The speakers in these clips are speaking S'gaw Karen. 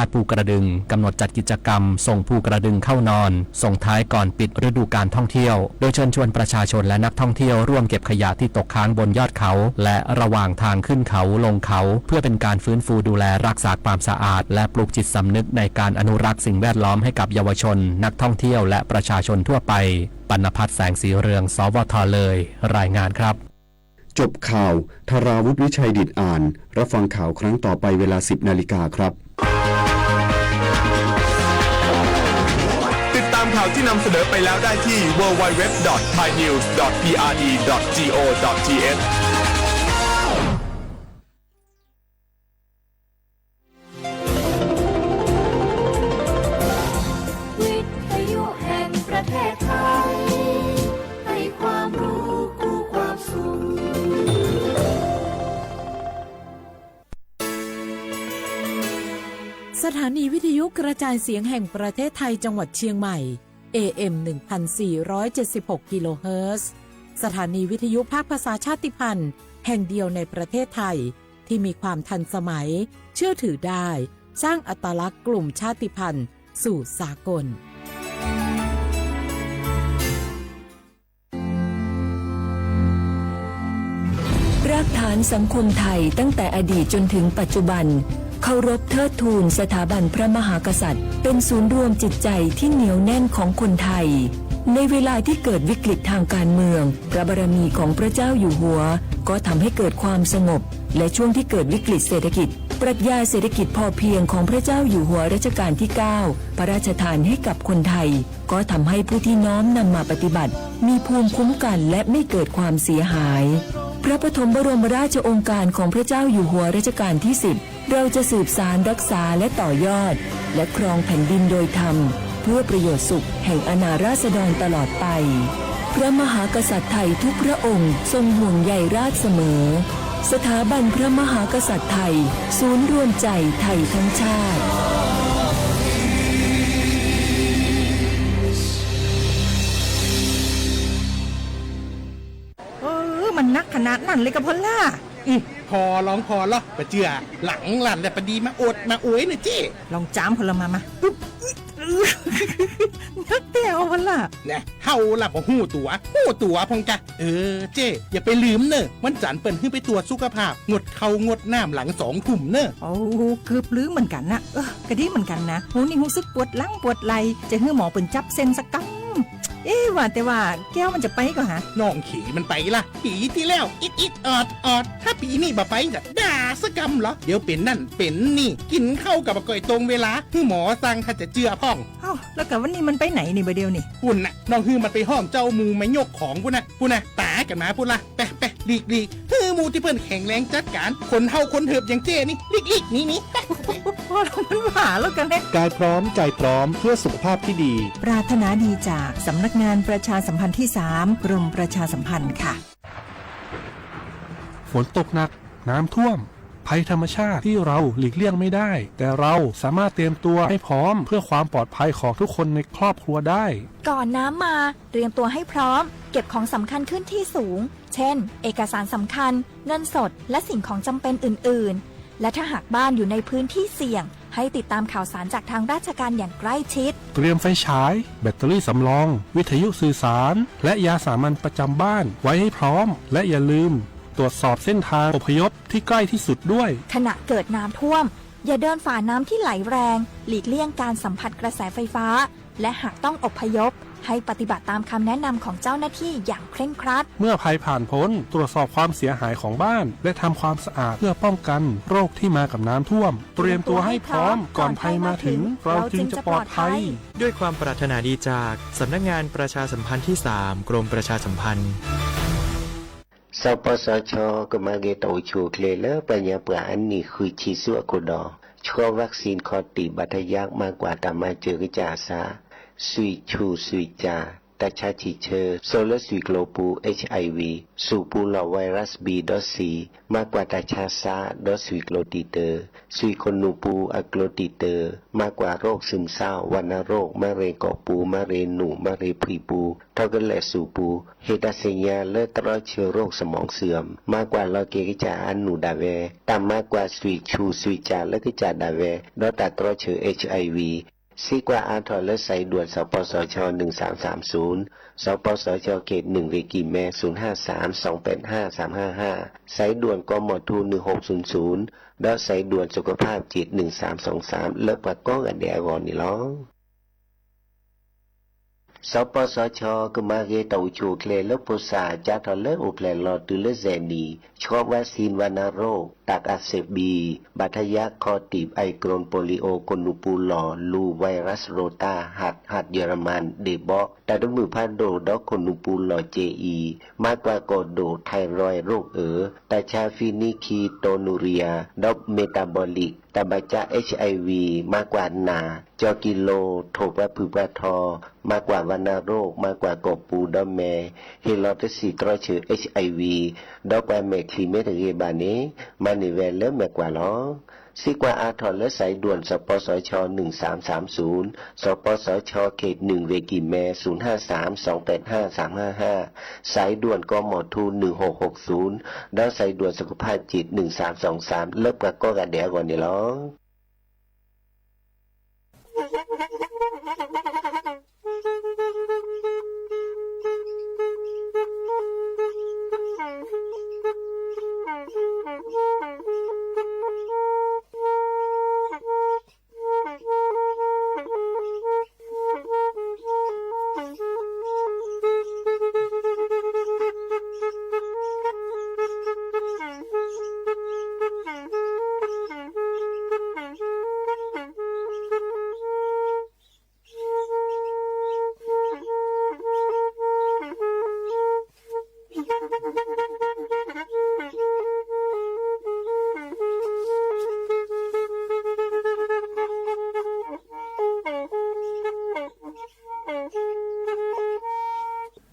และภูกระดึง กำหนดจัดกิจกรรมส่งภูกระดึงเข้านอน ส่งท้ายก่อนปิดฤดูกาลท่องเที่ยว โดยเชิญชวนประชาชนและนักท่องเที่ยวร่วมเก็บขยะที่ตกค้างบนยอดเขาและระหว่างทางขึ้นเขาลงเขา เพื่อเป็นการฟื้นฟูดูแลรักษาความสะอาด และปลูกจิตสำนึกในการอนุรักษ์สิ่งแวดล้อมให้กับเยาวชน นักท่องเที่ยว และประชาชนทั่วไป ปัณณพัฒน์ แสงสีเรือง สวท เลย รายงานครับ จบข่าว ธราวุฒิ วิชัยดิษฐ์อ่าน รับฟังข่าวครั้งต่อไปเวลา สิบนาฬิกาครับ ติดตามข่าวที่นำเสนอไปแล้วได้ที่ ดับเบิลยู ดับเบิลยู ดับเบิลยู ดอท ไทยนิวส์ ดอท พีอาร์ดี ดอท จี โอ ดอท ที เอช สถานีวิทยุกระจายเสียงแห่งประเทศไทยจังหวัดเชียงใหม่ เอ เอ็ม หนึ่งพันสี่ร้อยเจ็ดสิบหก กิโลเฮิรตซ์ สถานีวิทยุภาคภาษาชาติพันธุ์แห่งเดียวในประเทศไทย ที่มีความทันสมัย เชื่อถือได้ สร้างอัตลักษณ์กลุ่มชาติพันธุ์สู่สากล รากฐานสังคมไทยตั้งแต่อดีตจนถึงปัจจุบัน เคารพเทิดทูนสถาบันพระมหากษัตริย์ เป็นศูนย์รวมจิตใจที่เหนียวแน่นของคนไทย ในเวลาที่เกิดวิกฤตทางการเมือง พระบารมีของพระเจ้าอยู่หัว ก็ทำให้เกิดความสงบ และช่วงที่เกิดวิกฤตเศรษฐกิจ ปรัชญาเศรษฐกิจพอเพียงของพระเจ้าอยู่หัวรัชกาลที่เก้า พระราชทานให้กับคนไทย ก็ทำให้ผู้ที่น้อมนำมาปฏิบัติ มีภูมิคุ้มกันและไม่เกิดความเสียหาย พระปฐมบรมราชโองการของพระเจ้าอยู่หัวรัชกาลที่สิบ เราจะสืบสานรักษาและต่อยอด และครองแผ่นดินโดยธรรม เพื่อประโยชน์สุขแห่งอาณาราษฎรตลอดไป พระมหากษัตริย์ไทยทุกพระองค์ทรงห่วงใยราษฎร์เสมอ สถาบันพระมหากษัตริย์ไทย ศูนย์รวมใจไทยทั้งชาติ เออ มันนักขนาดนั้นเลยกะพอลล่า อืม พอลองพอลอ ปะเจือ หลังหลั่นแหละปะดีมาโอดมาโอยเน่อเจ้ ลองจามพอลล่ามามา อึ๊บ นักแท้อพอลล่า แน่ เฮาล่ะบ่ฮู้ตั๋ว ฮู้ตั๋วพ่องกะ เออ เจ้ อย่าไปลืมเน่อ วันจันทร์เปิ้นหื้อไปตรวจสุขภาพ งดข้าวงดน้ำหลังสองทุ่มเน่อ โอ้ เกือบลืมเหมือนกันนะ เออ กะดีเหมือนกันนะ หูนี่ฮู้สึกปวดหลังปวดไหล่ จะหื้อหมอเปิ้นจับเส้นสักกำ เอ๊ะ ว่าแต่ว่าแก้วมันจะไปก่อฮะ น้องเขยมันไปล่ะ ปีที่แล้ว อิดอิดออดออด ถ้าปีนี้บ่ไปจะด่าสักกำเหรอ เดี๋ยวเป็นนั่นเป็นนี่ กินข้าวกับบ่ก่อยตรงเวลา หื้อหมอสั่งถ้าจะเจือพ่อง เอ้า แล้วกะวันนี้มันไปไหนนี่บ่าเดียวนี่ ปุ้นน่ะ น้องหื้อมันไปห้องเจ้าหมู่มายกของปุ้นน่ะ ปุ้นน่ะ ต๋ากันมาปุ้นล่ะ ไปไปหลีกหลีก หื้อหมู่ตี้เปิ้นแข็งแรงจัดการ คนเฒ่าคนเถิบอย่างเจ้นี่ หลีกหลีกหนีหนี ไปไป พอแล้วมันว่าแล้วกันเนี่ย กายพร้อมใจพร้อมเพื่อสุขภาพที่ดี ปรารถนาดีจากสำนักงานประชาสัมพันธ์ที่สาม กรมประชาสัมพันธ์ค่ะ ฝนตกหนัก น้ำท่วม ภัยธรรมชาติที่เราหลีกเลี่ยงไม่ได้ แต่เราสามารถเตรียมตัวให้พร้อมเพื่อความปลอดภัยของทุกคนในครอบครัวได้ ก่อนน้ำมา เตรียมตัวให้พร้อม เก็บของสำคัญขึ้นที่สูง เช่น เอกสารสำคัญ เงินสด และสิ่งของจำเป็นอื่นๆ และถ้าหากบ้านอยู่ในพื้นที่เสี่ยง ให้ติดตามข่าวสารจากทางราชการอย่างใกล้ชิด เตรียมไฟฉาย แบตเตอรี่สำรอง วิทยุสื่อสาร และยาสามัญประจำบ้านไว้ให้พร้อม และอย่าลืม ตรวจสอบเส้นทางอพยพที่ใกล้ที่สุดด้วย ขณะเกิดน้ำท่วม อย่าเดินฝ่าน้ำที่ไหลแรง หลีกเลี่ยงการสัมผัสกระแสไฟฟ้า และหากต้องอพยพ ให้ปฏิบัติตามคำแนะนำของเจ้าหน้าที่อย่างเคร่งครัด เมื่อภัยผ่านพ้น ตรวจสอบความเสียหายของบ้าน และทำความสะอาดเพื่อป้องกันโรคที่มากับน้ำท่วม เตรียมตัวให้พร้อม ก่อนภัยมาถึง เราจึงจะปลอดภัย ด้วยความปรารถนาดีจากสำนักงานประชาสัมพันธ์ที่สาม กรมประชาสัมพันธ์ สปสช ကမၤက့ၤတၢ်အိၣ်ဆူၣ်အိၣ်ချ့လၢပှၤကညီပှၤအနံၣ်ဃုဆံဆူအခိၣ်ဒီး ဆှီဝၢ်စံၣ်ခီၣ်တံၢ်ဘၣ်တယၢ်မၤကွၢ်တၢ်မၤစၢၤကစၢ်အသး စွံၣ်ဆူၣ်စွံၣ်ကၠၢ် တၢ်ဆါဆံးဆၢ စိလၢစွံာ်ကျိၤပူၤ HIV, စူၣ်ပူၤလီၢ် virus B ဒီး C, မၤကွၢ်တၢ်ဆါစါ ဒီးစွံာ်ကျိၤတံာ်တာ်, စွံာ်ခိၣ်နူာ်ပူၤအကျိၤတံာ်တာ်, မၤကွၢ်ရိၣ် ซึมเศร้า, ဝဏ္ณโรค, မၤရ့ၣ်ကီၢ်ပူၤ, မၤရ့ၣ်နူာ်, မၤရ့ၣ်ဖှံပူၤ, ထီၣ်ကလဲာ်စူၣ်ပူၤ, ဟ့ၣ်တၢ်သ့ၣ်ညါလၢတြီဆၢ โรคสมองเสื่อม, မၤကွၢ်လီၤက့ၤကစၢ်အနူၢ်ဒၣ်ဝဲ, တၢ်မၤကွၢ်စွံာ်ဆူၣ်စွံာ်ကၠၣ်လၢကစၢ်ဒၣ်ဝဲ, ဒီးတၢ်တြီဆၢ HIV, စံးကွၢ်အါထီၣ်လၢ สายด่วน สปสช หนึ่งสามสามศูนย์, สปสช เขตหนึ่ง เวกีแม ศูนย์ห้าสาม สองแปดห้า สามห้าห้า, สายด่วน กมท หนึ่งหกศูนย์ศูนย์ ဒီး สายด่วนสุขภาพจิต หนึ่งสามสองสาม လၢပှၤကိးဂၤဒဲးအဂီၢ်န့ၣ်လီၤ. စပစချ ကမၤဂ့ၤတၢ်အိၣ်ဆူၣ်အိၣ်ချ့လၢဖိစၢ် ကၢ်ထီၣ်လၢအိၣ်ဖျဲၣ်လီၤတုၤလၢစဲးနံၣ်, ဆှီ วัคซีนวัณโรค ตับอักเสบบี, บาดทะยัก คอตีบ ไอโครน โปลิโอ ခိၣ်နူာ်ပူၤလီၢ် လူၢ် ไวรัสโรตา หัด หัดเยอรมัน ဒ့ၣ်ဘီ, တၢ်တမုာ်ဖးဒိၣ် ဒီးခိၣ်နူာ်ပူၤလီၢ် ကၠ့အံၤ, မၤကွၢ်ကီၢ်ဒိၣ် ไทรอยด์ ရိၣ်အၢ, တၢ်ဆါ ဖံနံခံ โทนูเรีย ဒီး เมตาบอลิก တၢ်ဘၣ်ကၢ HIV, မၤကွၢ်နၢ်, ကၠီၤကံလိၤ, ထိၣ်ပှၤဖုၣ်ပှၤထီ, မၤကွၢ် วัณโรค, မၤကွၢ်ကီၢ်ပူၤဒီးမဲာ်, ဟ့ၣ်လီၤတဆံးတြီဆၢ HIV, ဒီးကွၢ်မဲာ်ချံမ့ၢ်တဂ့ၤဘၣ်န့ၣ်, မၤန့ၢ်ဝဲလၢမဲာ်ကွၢ်လီၤ. စံးကွၢ်အါထီၣ်လၢ สายด่วน สปสช หนึ่งสามสามศูนย์, สปสช เขตหนึ่ง เวกีแม ศูนย์ห้าสาม สองแปดห้า สามห้าห้า, สายด่วน กมท หนึ่งหกหกศูนย์ ဒီး สายด่วนสุขภาพจิต หนึ่งสามสองสาม လၢပှၤကိးဂၤဒဲးအဂီၢ်န့ၣ်လီၤ.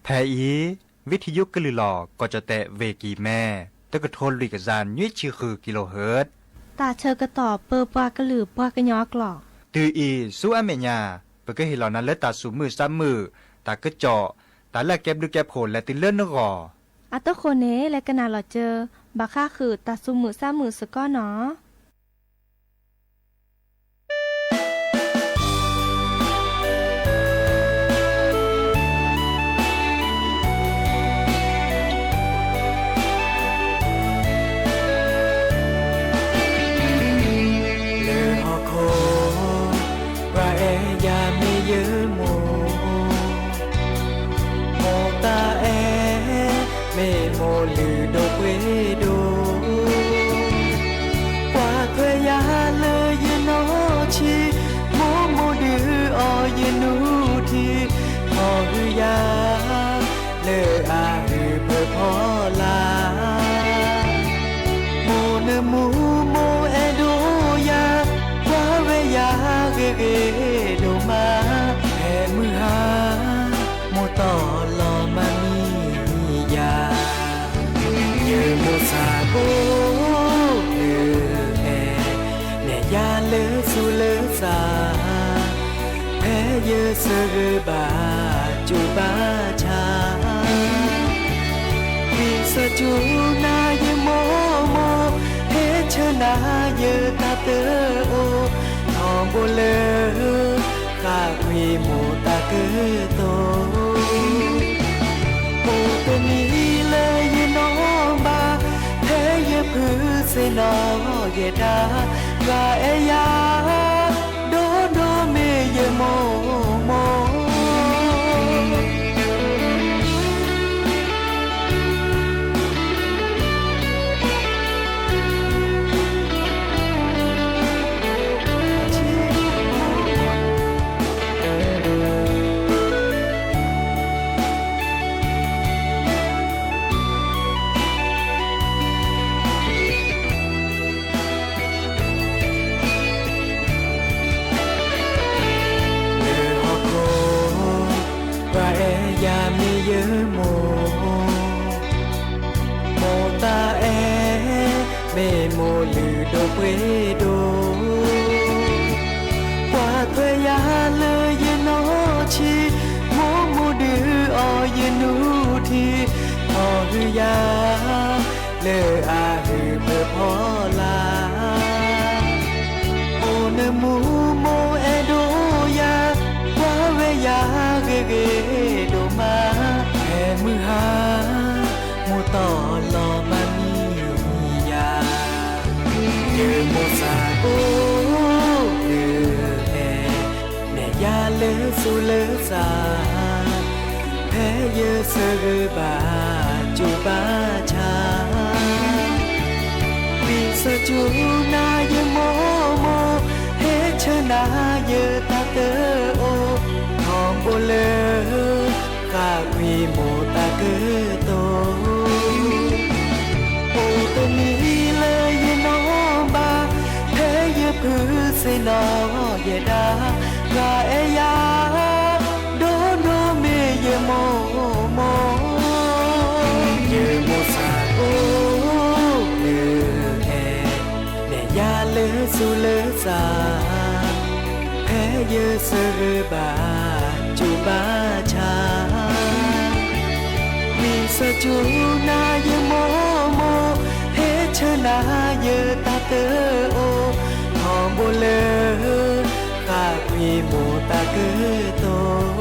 ဖဲအံၤ ဝံထံယိကလုၢ်လီၤ ကီၢ်ကၠီၣ်တဲၣ် ဝ့ၢ်ကံၢ်မဲ, တကထိလွံၢ်ကယၤနွံဆံဃု kilohertz, တၢ်ဆၢကတီၢ်ပၢပှၤကလုာ်ပှၤကညီအကျိာ်, တုၤအံၤဆူအမဲာ်ညါ, ပကဟ့ၣ်လီၤနၤလၢတၢ်သူၣ်မုာ်သးမုာ်, တၢ်ကစီၣ်, တၢ်လၢအကဲဘျုးကဲဖှိၣ်လဲၤတုၤလၢနဂီၢ်. အတဃိန့ၣ် လဲၤကနၣ်လီၤစၢၤ, ဘၣ်ဃးဃုာ်တၢ်သူၣ်မုာ်သးမုာ်စ့ၢ်ကီးနီၤ. လၢဟီၣ်ခိၣ် ပှၤအဲၣ်ယၤမ့ၢ်ယမိၢ်, မိၢ်သးအဲၣ် မ့ၢ်မိၢ်လုၢ်ဒိၣ်ပှ့ၤဒိၣ်, ကွၢ်ထွဲယၤလၢယနီၢ်ဆံး, မိၢ်မိၢ်ဒုးအီၣ်ယနူထံ, ဖီၣ်ဟုယၤ လၢအဟုးဖၢဖီလာ်, မိၢ်နမူမိၢ်အဲၣ်ဒိၣ်ယၤ, ကွၢ်ဝဲယၤဂ့ၤဂ့ၤဒိၣ်မး, ဖဲမုၢ်ဟါ မိၢ်တီၢ်လီၤမၤမံယၤ, ယမိၢ်ဆၣ်ဖိ လၢအဲၣ် နဲၣ်ယၤလၢသူၣ်လၢသး, ဖဲယသဂၢၢ်ဘၣ်ကၠိဘၣ်ဆါ, ဝံသးစူၤနၤယမိၢ်မိၢ်, ဟဲဆှၢနၤယတၢ်သၢအိၣ်, ထီဘိလၢ ဃၣ်ကွံာ်မိၢ်သးကၢသိး, အိၣ်တနံၤလၢယနီၢ်ဘၣ်, ဖဲယဖုးသ့ၣ်နီၣ်ယဲဒၣ်, ပှၤအဲၣ်ယၤ ဒီဒီမ့ၢ်ယမိၢ်မိၢ်. အိၣ်လၢဒိၣ်ပှ့ၤဒိၣ်, ကွၢ်ထွဲယၤလၢယနီၢ်ဆံး, မိၢ်မိၢ်ဒုးအီၣ်ယနူထံ, ထီၣ်ဟုၣ်ယၤ လၢအဟုၣ်ဖၢဖီလာ်, အိၣ်နၢမူမိၢ်အဲၣ်ဒိၣ်ယၤ, ကွၢ်ဝဲယၤဂ့ၤဂ့ၤဒိၣ်မး, ဖဲမုၢ်ဟါ မိၢ်တီၢ်လီၤမၤမံယၤ, ယမိၢ်သးအိၣ်လၢ မဲာ်ယၤလၢသူၣ်လၢသး, ဖဲယဆၢဂ့ၤဘၣ်ကၠိဘၣ်ဆၣ်, ဝံသးစူၤနၤယမိၢ်မိၢ်, ဟဲဆၢနၤယတၢ်တအိၣ်, ထီဘိလၢ ဃၣ်ကွံာ်မိၢ်တၢ်ကတိၤ အိၣ်တနံၤလၢယနီၢ်ဘၣ်, ဖဲယဖုးသ့ၣ်နီၣ်ယဲဒၣ်, ပှၤအဲၣ်ယၤ ဒိၣ်ဒိၣ်မ့ၢ်ယမိၢ်မိၢ်, ယမိၢ်သးအိၣ်လၢ မဲာ်ယၤလၢသူၣ်လၢသး, ဖဲယဆၢဂ့ၤဘၣ်ကၠိဘၣ်ဆၣ်, ဝံသးစူၤနၤယမိၢ်မိၢ်, ဟဲဆၢနၤယတၢ်တအိၣ်, ထီဘိလၢ ဃၣ်ကွံာ်မိၢ်တၢ်ကတိၤ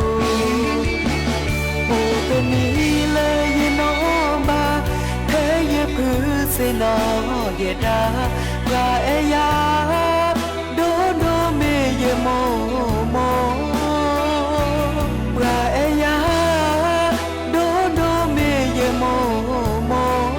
အိၣ်တနံၤလၢယနီၢ်ဘၣ်, ဖဲယဖုးသ့ၣ်နီၣ်ယဲဒၣ်, ပှၤအဲၣ်ယၤ ဒိၣ်ဒိၣ်မ့ၢ်ယမိၢ်မိၢ်, ပှၤအဲၣ်ယၤ ဒိၣ်ဒိၣ်မ့ၢ်ယမိၢ်မိၢ်.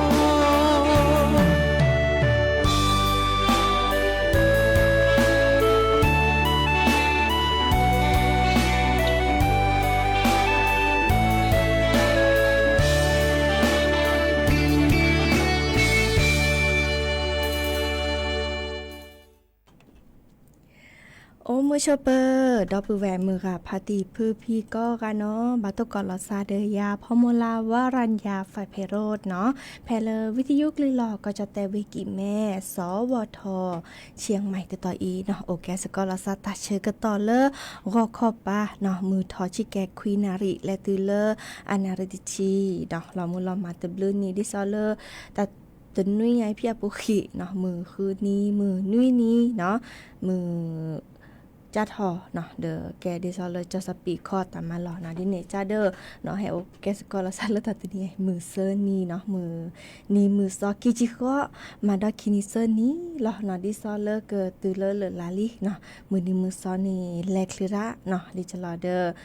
အိၣ်မုာ်ဆိးပၢၤ ဒီပုၢ်ဝဲၢ်မုၢ်ဂၤဖါတံၢ်ဖုဖံကိးဂၤနီၤ, ဘၣ်တိၢ်ကီးလီၤသးဒီးယၤ ဖီမိၢ်လါ ဝါရၤယၤ ဖဲဖဲရိၣ်နီၤ, ဖဲလၢဝံသယုကလုၢ်လီၢ် ကီၢ်ကၠီၣ်တဲၣ်ဝ့ၢ်ကံၢ်မဲ စီၤဝီၤထီၣ် ဆံမံၤတတီၤအံၤနီၤ, အိၣ်ကဲစ့ၢ်ကီးလီၤသးတၢ်ဆၢကတီၢ်လၢ ဂီၤခီပၤနီၤ, မုၢ်ထီၣ်ဆံကဲခွံနၣ်ရံၣ် လဲၤတုၤလၢအနၣ်ရံၣ်တဆံနီၤ, လီၤမုၢ်လီၤမၢ်တဘျုးနံၤ ဒ်သိးလၢ တၢ်တနွံညါအံၤဖံအပူၤဃံနီၤ, မုၢ်ဃုနံၤ မုၢ်နွံနံၤနီၤ, မုၢ် ကၠၢ်ထီၣ်နီၤ, ဒီးကဲဒ်သိးလၢကၠီၣ်စပံးခီၣ်တၢ်မၤလီၢ်နီၤ, ဒ်န့ၣ်ကၠၢ်ဒီး ဟဲအိၣ်ကဲစ့ၢ်ကီးလီၤသးလၢတၢ်တနံၤအံၤ မုၢ်သၢနံၤနီၤ, မုၢ်နံၤမုၢ်သီခံဆံဃီ, မၤဒီးခံနံၤသၢနံၤလီၤနီၤ, ဒ်သိးလၢကတုၤလၢလၢာ်လၢာ်လံနီၤ, မုၢ်နံၤမုၢ်သီန့ၣ် လဲၤချုးရၣ်နီၤ, ဒ်ကလီၤဒီး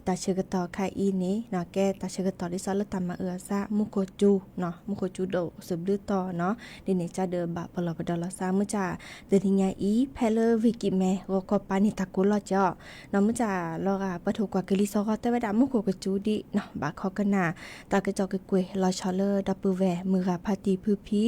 တၢ်ဆၢကတီၢ်ခါအံၤန့ၣ်နီၤ, ကဲတၢ်ဆၢကတီၢ်ဒ်သိးလၢတၢ်မၤအုၣ်အသး မူခိၣ်စူၤနီၤ, မူခိၣ်စူၤဒိၣ်စံးဘျုးတီၤနီၤ, ဒ်န့ၣ်ကၠၢ်ဒီးဘၣ်ပလီၢ်ပဒီလီၤသး မုၢ်ကၠၢ် တနံၤညါအံၤ ဖဲလၢဝ့ၢ်ကံၢ်မဲ ဂီၤခီပၤန့ၣ်တၢ်ကိးလီၢ်ကၠီနီၤ, မုၢ်ကၠၢ်လီၤဂာ်ပှၤထိၣ်ကွၢ်ကလံၤသီၣ်ဂီၤ တဲဝဲဒၣ်မူခိၣ်ကစူၤဒ်နီၤ, ဘၣ်ခီကနၣ် တၢ်ကစီၣ်ကွ့ၢ်ကွ့ၢ် လီၤဆီလၢဒီပုၢ်ဝဲၢ်မုၢ်ဂၤဖါတံၢ်ဖုဖံ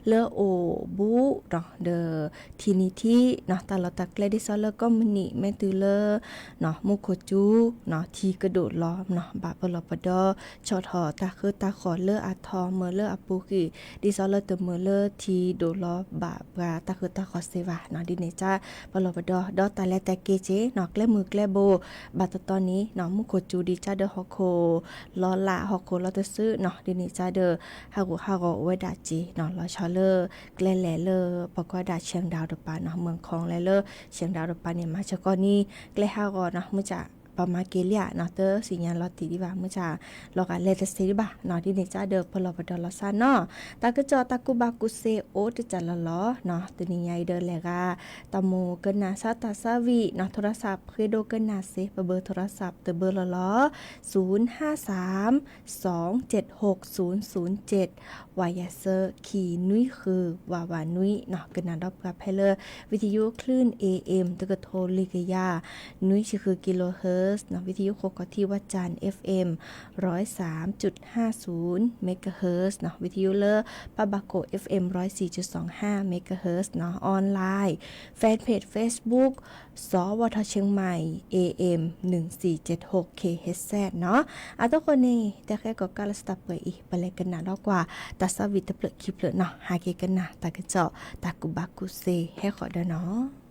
လၢအိၣ်ဘူးနီၤ, ဒီးထံနံၤထံးနီၤ, တၢ်လီၢ်တၢ်ကျဲဒ်သိးလၢကိးမုၢ်နံၤ မ့ၢ်တုၤလၢ မူခိၣ်စူၤနီၤ, ထံကဒိၣ်လီၤနီၤ, ဘၣ်ပလီၢ်ပဒီ ဆီၣ်ထီၣ်တၢ်ဃၢတၢ်ဃီၣ်လၢအထီ မုာ်လၢအပူၤဃံ, ဒ်သိးလၢတမုာ်လၢထံဒိၣ်လီၤဘၣ်ပှၤတၢ်ဃၢတၢ်ဃီၣ်စ့ၢ်ဘၣ်နီၤ, ဒ်န့ၣ်ကၠၢ် ပလီၢ်ပဒီ ဒီးတၢ်လဲၤတၢ်က့ၤက့ၤနီၤ, ကျဲမုၢ်ကျဲဘိ ဘၣ်တတီန့ၣ်နီၤ, မူခိၣ်စူၤဒ်ကၠၢ်ဒီးဟီၣ်ခိၣ်လီၤလး ဟီၣ်ခိၣ်လီၤတစုနီၤ, ဒ်န့ၣ်ကၠၢ်ဒီး ဟးဂူာ်ဟးဂီၤအိၣ်ဝဲဒၣ်က့ၤနီၤ, လီၤဆီလၢ ကျဲလဲၤလၢ ပှၤကိးဝဲဒၣ် ဆဲၣ်ဒၣ်တပၤနီၤ, မုၢ်ခီလဲၤလၢ ဆဲၣ်ဒၣ်တပၤန့ၣ် မၤစ့ၢ်ကီးန့ၣ် ကျဲဟးဂီၤနီၤ, မုၢ်ကၠၢ် ပမၤက့ၤလံဧါနီၤ, တသ့ၣ်ညါလီၤတံၢ်ဒံးဘၣ်, မုၢ်ကၠၢ် လီၤဂာ်လဲၤတသ့ဒံးဘၣ်နီၤ, ဒ်န့ၣ်ကၠၢ်ဒီးပလီၢ်ပဒီလီၤသးနီၤ, တၢ်ကစီၣ်တၢ်ကူၣ်ဘၣ်ကူၣ်သ့အိၣ်တစဲးလီၤလီၤနီၤ, တနံၤညါအံၤဒီးလဲၤဂၤ တၢ်မိၣ်ကနၣ်စါတၢ်သးဝံၣ်နီၤ, ထိရစးဖှ့ဒိကနၣ်စ့ ပဘၢထိရစးတဘၢလီၤလီၤ, သုၣ်ဟါသၢမ် သွင် เจ็ด หก ศูนย์ ศูนย์ เจ็ด, ဝါယၤသၢ ခံ နွံ ဃု ဝး ဝး နွံနီၤ, ကနၣ်ဒီးပှၤဖဲလၢ ဝံသယုၣ် คลื่น เอเอ็ม တကထိလွံၢ်ကယၤ နွံဆံဃု กิโลเฮิรตซ์ megahertz နီၤ, วิทยุโคกอที่วัดจันทร์ เอฟเอ็ม ร้อยสามจุดห้าศูนย์ megahertz နီၤ, วิทยุလၢ ปาบาโก เอฟเอ็ม ร้อยสี่จุดสองห้า megahertz နီၤ, ออนไลน์ แฟนเพจ Facebook สวท เชียงใหม่ เอเอ็ม หนึ่งสี่เจ็ดหก เคเอชซี နီၤ. အသိးဃိန့ၣ် တၢ်ဃဲကီၣ်ကၢ်လၢစတၢးပှဲၤအံၤ ပလဲၤကနၣ်ဒီးကွၢ် တၢ်သးဝံၣ်တဖျၢၣ်ခံဖျၢၣ်နီၤ, ဟးက့ၤကနၣ်တၢ်ကစီၣ် တၢ်ကူၣ်ဘၣ်ကူၣ်သ့ဟဲဃီၤဒီးနီၤ.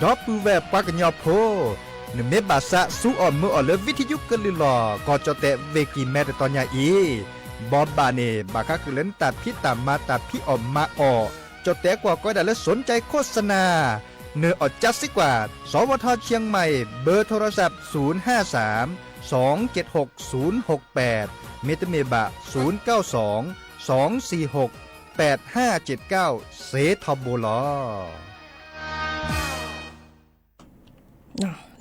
ဒီပုၢ်ဝဲၢ်ပှၤကညီဖိ, နမ့ၢ်ဘၣ်ဆၣ်ဆူအီၣ်မၢအီၣ်လၢဝံထယုကလုၢ်လီၢ် ကီၢ်ကၠီၣ်တဲၣ်ဝ့ၢ်ကံၢ်မဲတတီၤညါအံၤ, ဘီဘၣ်န့ၣ် ဘၣ်ဃးဃုာ်လၢနတၢ်ဖံးတၢ်မၤတၢ်ဖံးအီၣ်မၤအီၣ်, ကၠီၣ်တဲၣ်ကွၢ်ကီးဝဲဒၣ်လၢ สนใจโฆษณา နအီၣ်ကၠါစ့ကွၢ်, สวท.เชียงใหม่ เบอร์โทรศัพท์ ศูนย์ห้าสาม สองเจ็ดหก ศูนย์หกแปด မ့တမ့ၢ်ဘၣ် ศูนย์เก้าสอง สองสี่หก แปดห้าเจ็ดเก้า စ့ထီဘိလီၤ.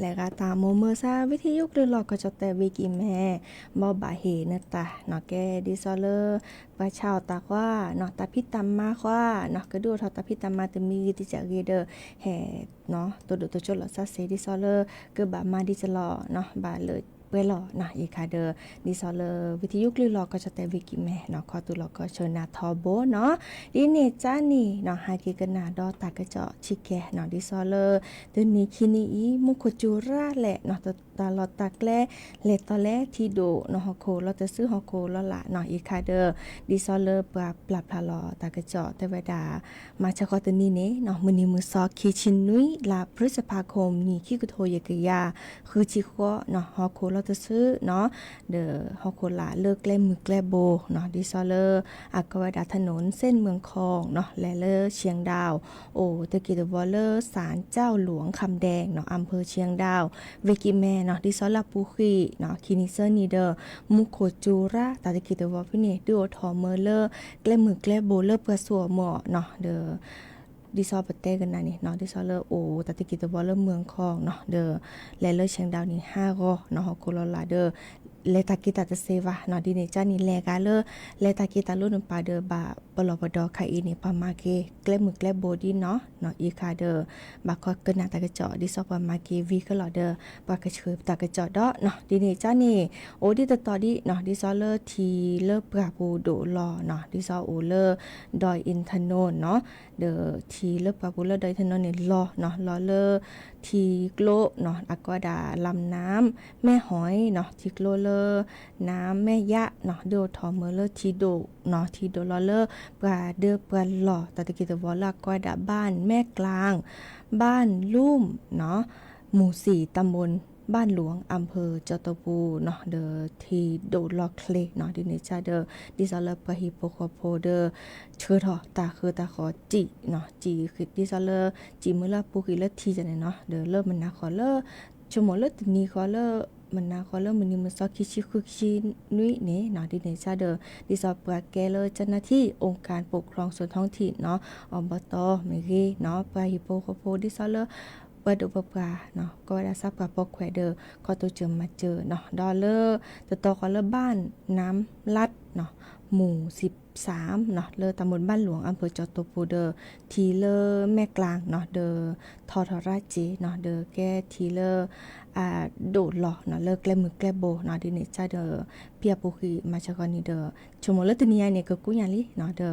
လဲၤဂၤတၢ်မိၢ်မုၢ်ဆါ ဝံထယုကလုၢ်လီၢ် ကီၢ်ကၠီၣ်တဲၣ်ဝ့ၢ်ကံၢ်မဲ, ဘီဘၣ်ဟ့ၣ်နတၢ်နီၣ်ကဲ ဒ်သိးလၢ ပှၤဆါအီၣ်တၢ်ဃီနီၣ်, တၢ်ဖံးတၢ်မၤဃီနီၣ်, ကဒုးအိၣ်ထီၣ်တၢ်ဖံးတၢ်မၤတမံၤဂ့ၤတစဲးဂ့ၤဒီး ဟဲ နီၣ် တိၢ်ဒိၣ်တိၢ်ဆိးလီၤစၢ်စ့ ဒ်သိးလၢ ကဘၣ်မၤဒ်ကလီၤနီၣ်, ဘၣ်လၢပှဲၤလီၤနီၣ်, အံၤခါဒီး ဒ်သိးလၢ ဝံထယုကလုၢ်လီၢ် ကီၢ်ကၠီၣ်တဲၣ်ဝ့ၢ်ကံၢ်မဲနီၣ်, ခီတုၤလီၤကီၢ်ဆၢနၤထီဘိနီၣ်, ဒ်န့ၣ်ကၠၢန့ၣ်နီၣ်, ဟဲက့ၤကနၣ်ဒီးတၢ်ကစီၣ်ဆံးကဲနီၣ်, ဒ်သိးလၢ တနံၤခံနံၤအံၤ မူခိၣ်စူၤရၣ်လဲၣ်နီၣ်, တၢ်လီၢ်တၢ်ကျဲ လဲၤတီၤလဲၣ်ထံဒိၣ်နီၣ်, ဟီၣ်ခိၣ်လီၤတစု ဟီၣ်ခိၣ်လီၤလးနီၣ်, အံၤခါဒီး ဒ်သိးလၢပှၤပျၢ်ဖျါလီၤတၢ်ကစီၣ်တဲဝဲဒၣ် မၤဆါဃီတနံၤန့ၣ်နီၣ်, မုၢ်နံၤမုၢ်စီ ခံဆံနွံ လါ พฤษภาคม နံၣ်ခံကထိယဲၢ်ကယၤ ဃုဆံဃိးနီၣ်, ဟီၣ်ခိၣ်လီၤတစုနီၣ်, ဒီးဟီၣ်ခိၣ်လးလၢကျဲမုၢ်ကျဲဘိနီၣ်, ဒ်သိးလၢ အကိးဝဲဒၣ် ถนนเส้นเมืองคองနီၣ်, လဲၤလၢ เชียงดาว အိၣ်တက့ၢ်တဝီလၢ ศาลเจ้าหลวงคำแดงနီၣ်, อำเภอเชียงดาว ဝ့ၢ်ကံၢ်မဲနီၣ်, ဒ်သိးလၢအပူၤကွံာ်နီၣ် ခံနံၤသၢနံၤဒီး မူခိၣ်စူၤရၣ် တၢ်တက့ၢ်တဝီဖဲန့ၣ် ဒုးအိၣ်ထီၣ်မၢလၢ ကျဲမုၢ်ကျဲဘိလၢပှၤဆူအီၣ်မၢအီၣ်နီၣ်, ဒီး ဒ်သိးပတဲကနၣ်န့ၣ်နီၣ်, ဒ်သိးလၢအိၣ်တၢ်တက့ၢ်တဝီလၢ เมืองคองနီၣ်, ဒီး လဲၤလၢ เชียงดาว န့ၣ် ဟါဂီၤနီၣ်, ဟီၣ်ခိၣ်လီၤလးဒီး လဲၤတၢ်က့ၤတၢ်တသ့ဘၣ်နီၣ်, ဒ်န့ၣ်ကၠၢန့ၣ် လဲၤဂၤလၢ လဲၤတၢ်က့ၤတၢ်လိၤန့ၣ်ပၤဒီး ဘၣ်ပလီၢ်ပဒီခါအံၤန့ၣ် ပှၤမၤက့ၤကျဲမုၢ်ကျဲဘိဒ်နီၣ်နီၣ်, အံၤခါဒီး ဘၣ်ခီကနၣ်တၢ်ကစီၣ် ဒ်သိးပှၤမၤက့ၤဝံၤခဲလီၤဒီး ပှၤကဆှၢတၢ်ကစီၣ်ဒီးနီၣ်, ဒ်န့ၣ်ကၠၢန့ၣ် အိၣ်ဒ်တတီၤဒ်နီၣ်, ဒ်သိးလၢထံလၢပှၢ်ပူၤဒိၣ်လီၤနီၣ်, ဒ်သိးအိၣ်လၢ ดอยอินทนนท์နီၣ်, ဒီးထံလၢပှၢ်ပူၤလၢ ดอยอินทนนท์န့ၣ် လီၤနီၣ်, လီၤလၢ ထံကျိနီၣ်, အကိးဝဲဒၣ် ลำน้ำแม่หอยနီၣ်, ထံကျိလၢ น้ำแม่ยะနီၣ်, ဒုးအိၣ်ထီၣ်မၢလၢထံဒိၣ်နီၣ်, ထံဒိၣ်လီၤလၢ ပှၤဒၢပှၤလီၢ် တၢ်တက့ၢ်တဝီလၢအကိးဝဲဒၣ် บ้านแม่กลาง บ้านลุ่มနီၣ်, หมู่สี่ ตำบลบ้านหลวง อำเภอจอมเต่าปูนနီၣ်, ဒီးထံဒိၣ်လီၤချ့နီၣ်, ဒ်န့ၣ်ကၠၢဒီး ဒ်သိးလၢပှၤဟံၣ်ဖိဃီဖိဒီး ဆှၢထီၣ်တၢ်ဃၢတၢ်ဃီၤစံးနီၣ်, စံး ဒ်သိးလၢ စံးမၢလၢအပူၤကွံာ်လၢထံယၤန့ၣ်နီၣ်, ဒီးလၢမုၢ်နၤဃီလၢ ဆိကမိၣ်လၢတနံၤဃီလၢ မုၢ်နၤဃီလၢမုၢ်နံၤမုၢ်စီ ခံဆံဃု ခံဆံနွံန့ၣ်နီၣ်, ဒ်န့ၣ်ကၠၢဒီး ဒ်သိးပှၤကဲလၢ เจ้าหน้าที่องค์การปกครองส่วนท้องถิ่นနီၣ်, อบต မ့ၢ်ဂ့ၤနီၣ်, ပှၤဟံၣ်ဖိဃီဖိ ဒ်သိးလၢ ပှၤဒိၣ်ပပှၢ်နီၣ်, ကိးဝဲဒၣ်စၢ်ပှၤပိာ်ခွဲးဒီး ခီတိစၢၤမၤစၢၤနီၣ်, ဒီးလၢ တတီၤဃီလၢ บ้านน้ำลัดနီၣ်, หมู่สิบสามနီၣ်, လၢ ตำบลบ้านหลวง อำเภอจอมเต่าปูนဒီး ထံလၢမဲၢ်ကျၢ်နီၣ်, ဒီးထီထီၣ်ရၣ်စ့နီၣ်, ဒီးကဲထံလၢ အဒိၣ်လီၤနီၣ်, လၢကျဲမုၢ်ကျဲဘိနီၣ်, ဒ်န့ၣ်ကၠၢဒီး ဖံအပူၤကွံာ်မၤဆါဃီန့ၣ်ဒီး ဆိကမိၣ်လၢတနံၤညါန့ၣ် ကကူညါလံနီၣ်, ဒီး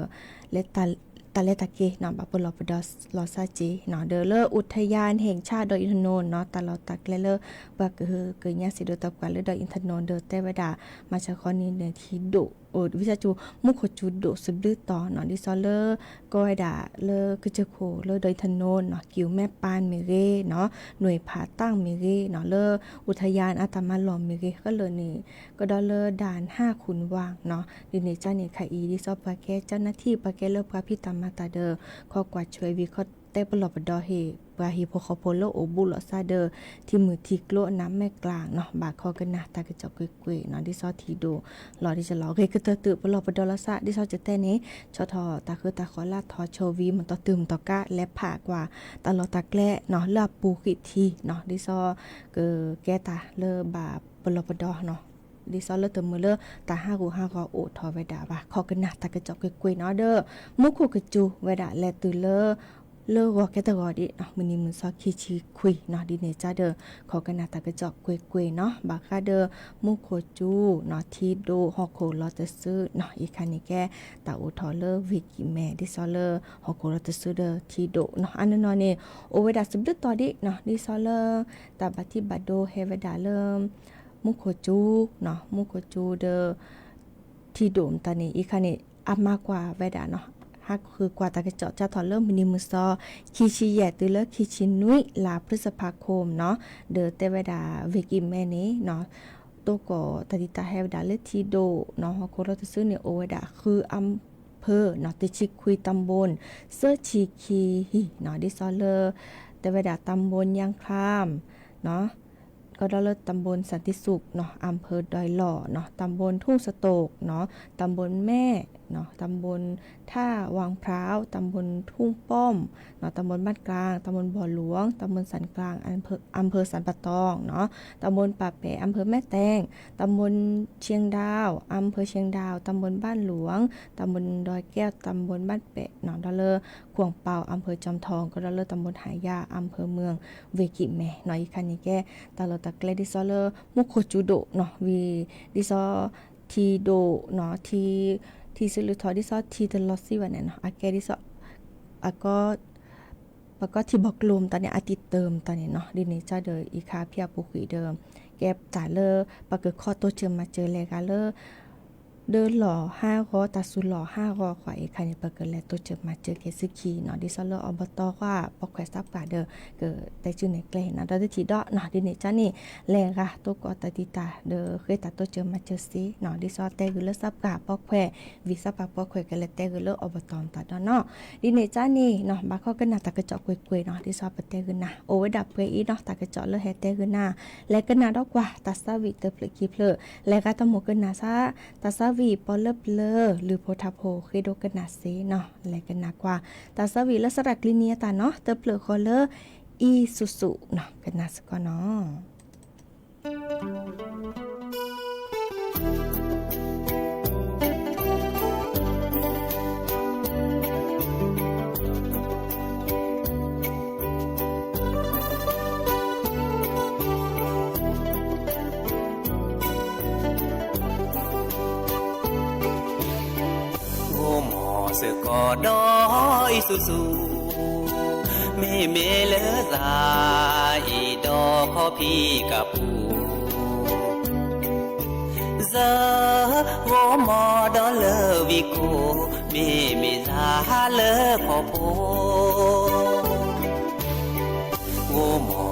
လဲၤ တၢ်လဲၤတၢ်က့ၤနီၣ် ဘၣ်ပလီၢ်ပဒီလီၤစၢ်စ့နီၣ်, ဒီးလၢ อุทยานแห่งชาติดอยอินทนนท์နီၣ်, တၢ်လီၢ်တၢ်ကျဲလၢ ပှၤကဟုကညးစံးဒိးတၢ်ပှၤလၢ ดอยอินทนนท์ ဒီးတဲဝဲဒၣ် မၤဆါဃီန့ၣ်န့ၣ် ထံဒိၣ် အိၣ်ဝံသးစူၤ မူခိၣ်စူၤဒိၣ်စဘျုးတီၤနီၣ်, ဒ်သိးလၢ ကိးဝဲဒၣ်လၢကစၢၢ်ခိၣ်လၢ ดอยอินทนนท์နီၣ်, กิวแม่ปานမ့ၢ်ဂ့ၤနီၣ်, หน่วยผ่าตั้งမ့ၢ်ဂ့ၤနီၣ်, လၢ อุทยาน အတၢ်မၤလီၢ်မ့ၢ်ဂ့ၤ ခဲလၢာ်န့ၣ် ကဒီးလၢ ด่านห้าขุนวังနီၣ်, ဒ်န့ၣ်ကၠၢန့ၣ်ခါအံၤ ဒ်သိးပှၤကဲ เจ้าหน้าที่ ပှၤကဲလၢပှၤဖံးတၢ်မၤတၢ်ဒီး ခီကွၢ်ဆွဲဝံၤ ခီတဲပလီၢ်ပဒီဟ့ၣ် ပှၤဟံၣ်ဖိဃီဖိလၢအိၣ်ဘူးလီၤစၢ်ဒီး ထံမုၢ်ထံကျိအနးမဲာ်ကျၢ်နီၣ်, ဘၣ်ခီကနၣ်တၢ်ကစီၣ်ကွ့ၢ်ကွ့ၢ်နီၣ်, ဒ်သိးထံဒိၣ်လီၤဒ်ကလီၤ ဂ့ၤကတၢၢ်တုၤပလီၢ်ပဒီလီၤစၢ်, ဒ်သိးကတဲန့ၣ် ဆီၣ်ထီၣ်တၢ်ဃၢတၢ်ဃီၤလၢအထီၣ်ဆိဝံၤ မတီၤတုၤမတီၤကး လဲၤဖးကွၢ် တၢ်လီၢ်တၢ်ကျဲနီၣ် လၢအပူၤကွံာ်ထံနီၣ်, ဒ်သိး ကကဲတၢ်လၢဘၣ်ပလီၢ်ပဒီ ဒ်သိးလၢတမုာ်လၢတၢ်ဟးဂူာ်ဟးဂီၤအိၣ်ထီၣ်ဝဲဒၣ်ဘၣ်, ခီကနၣ်တၢ်ကစီၣ်ကွ့ၢ်ကွ့ၢ်နီၣ်, ဒီး မူခိၣ်ကစူၤဝဲဒၣ်လဲၤတုၤလၢ လၢဂီၤကဲတဂီၤဒ်နီၣ်, မုၢ်နံၤမုၢ်စီခံဆံခွံနီၣ်, ဒ်န့ၣ်ကၠၢဒီး ခီကနၣ်တၢ်ကစီၣ်ကွ့ၢ်ကွ့ၢ်နီၣ်, ဘၣ်ဃးဒီး မူခိၣ်ကစူၤနီၣ်, ထံဒိၣ်ဟီၣ်ခိၣ်လီၤတစုနီၣ်, အံၤခါန့ၣ်ကဲ တၢ်အိၣ်ထီၣ်လၢဝ့ၢ်ကံၢ်မဲ ဒ်သိးလၢ ဟီၣ်ခိၣ်လီၤတစုဒီးထံဒိၣ်နီၣ်, အနီၢ်နီၢ်န့ၣ် အိၣ်ဝဲဒၣ်စဘျုးတီၤဒ်နီၣ်, ဒ်သိးလၢ တၢ်ဘၣ်ထံးဘၣ်ဒိဟဲဝဲဒၣ်လၢ မူခိၣ်ကစူၤနီၣ်, မူခိၣ်ကစူၤဒီး ထံဒိၣ်မတၤန့ၣ် အံၤခါန့ၣ် အမၤကွၢ်ဝဲဒၣ်နီၣ်, ဟးဃုကွၢ်တၢ်ကစီၣ်စးထီၣ်လၢမုၢ်နံၤမုၢ်သီ ခံဆံယဲၢ်တုၤလၢခံဆံနွံ လါ พฤษภาคม နီၤ, ဒီးတဲဝဲဒၣ် ဝ့ၢ်ကံၢ်မဲန့ၣ်နီၤ, သကိးတၢ်ဒုးတၢ်ဟဲဝဲဒၣ်လၢထံဒိၣ်နီၤ, ဟီၣ်ခိၣ်ဒီတစုန့ၣ် အိၣ်ဝဲဒၣ်ဃုအဖၢနီၤ, တဆံခွံတၢ်ဘိၣ် သၢဆံခံဟံၣ်နီၤ, ဒ်သိးလၢ တဲဝဲဒၣ် ตำบลยางคลาม နီၤ, ကဒီးလၢ ตำบลสันติสุข နီၤ, อำเภอดอยหล่อ နီၤ, ตำบลทุ่งสะโตก နီၤ, ตำบลแม่ နီၤ, ตำบลท่าวังพร้าว ตำบลทุ่งป้อม နီၤ, ตำบลบ้านกลาง ตำบลบ่อหลวง ตำบลสันกลาง อำเภอ อำเภอสันป่าตอง နီၤ, ตำบลป่าแป๋ อำเภอแม่แตง ตำบลเชียงดาว อำเภอเชียงดาว ตำบลบ้านหลวง ตำบลดอยแก้ว ตำบลบ้านแป๋ နီၤ, ဒီးလၢ ขวางเปา อำเภอจอมทอง ကဒီးလၢ ตำบลหายาก อำเภอเมือง ဝ့ၢ်ကံၢ်မဲ နီၤ, အံၤခါန့ၣ်ကဲ တၢ်လီၢ်တၢ်ကျဲဒ်သိးလၢ မူခိၣ်စူၤဒိၣ်နီၤ, ဝံၤ ဒ်သိး ထံဒိၣ်နီၤ, ထံ ထံစုလူထီၣ် ဒ်သိးထံတလီၤသံဘၣ်န့ၣ်နီၤ, အကဲဒ်သိး အကီ ပကီထံဘီကျိၤမတၤန့ၣ် အတံာ်တၢ်မတၤန့ၣ်နီၤ, ဒ်န့ၣ်ကဒီး အံၤခါဖံအပူၤကွံာ်ဒီး ကဲတၢ်လၢ ပကခီတိစၢၤမၤစၢၤလဲၤဂၤလၢ ဒၢလီၢ်ဟးဂီၤ တၢ်စူၤလီၢ်ဟးဂီၤဃီ အံၤခါန့ၣ် ပကလဲၤတိစၢၤမၤစၢၤက့ၤသုခံနီၤ, ဒ်သိးလၢအဘီတီၢ်ကွၢ် ပိာ်ခွဲးသးပှၢ်ဒီး ကတဲစုန့ၣ်ကျဲနီၤ, ဒီးတထံၣ်ဒီးနီၤ, ဒ်န့ၣ်ကန့ၣ် လဲၤဂၤသကိးတၢ်ဒုးတၢ်ဒီးဃ့တၢ်တိစၢၤမၤစၢၤစ့နီၤ, ဒ်သိးတဲဂုာ်လၢသးပှၢ်ပိာ်ခွဲး ဝံၤသးပှၢ်ပိာ်ခွဲးကလဲၤတဲဂုာ်လၢအဘီတီၢ်မတၤဒီးနီၤ, ဒ်န့ၣ်ကန့ၣ်နီၤ, ဘၣ်ခီကနၣ်တၢ်ကစီၣ်ကွ့ၢ်ကွ့ၢ်နီၤ, ဒ်သိးပတဲဂုာ်နၤ အိၣ်ဝဲဒၣ်ပှဲၤအံၤနီၤ, တၢ်ကစီၣ်လၢဟဲတဲဂုာ်နၤ လဲၤကနၣ်ဒီးကွၢ် တၢ်သးဝံၣ်တဖျၢၣ်ခံဖျၢၣ်, လဲၤဂၤတမုာ်ကနၣ်သး တၢ်သးဝံၣ်ပီၤလၢပျၢၤ လုၢ်ဖိထါဖိ ဃ့ဒိကနၣ်စ့နီၤ, လဲၤကနၣ်ကွၢ် တၢ်သးဝံၣ်လၢသရၣ်ကျံနံအတၢ်နီၤ, တဖျၢၣ်ဃီလၢ အံၤဆူၣ်ဆူၣ်နီၤ, ကနၣ်စ့ၢ်ကီးနီၤ. ဂိၢ်မီၢ်စ့ၢ်ကီးဒီးအံၤဆူၣ်ဆူၣ်, မ့မ့ၢ်လၢသး အံၤဒီးခီဖံးကပူၤ, စၢဂိၢ်မီၢ်ဒီးလၢဝံၤကိၢ်, မ့မ့ၢ်သးလၢဖီဖိ ဂိၢ်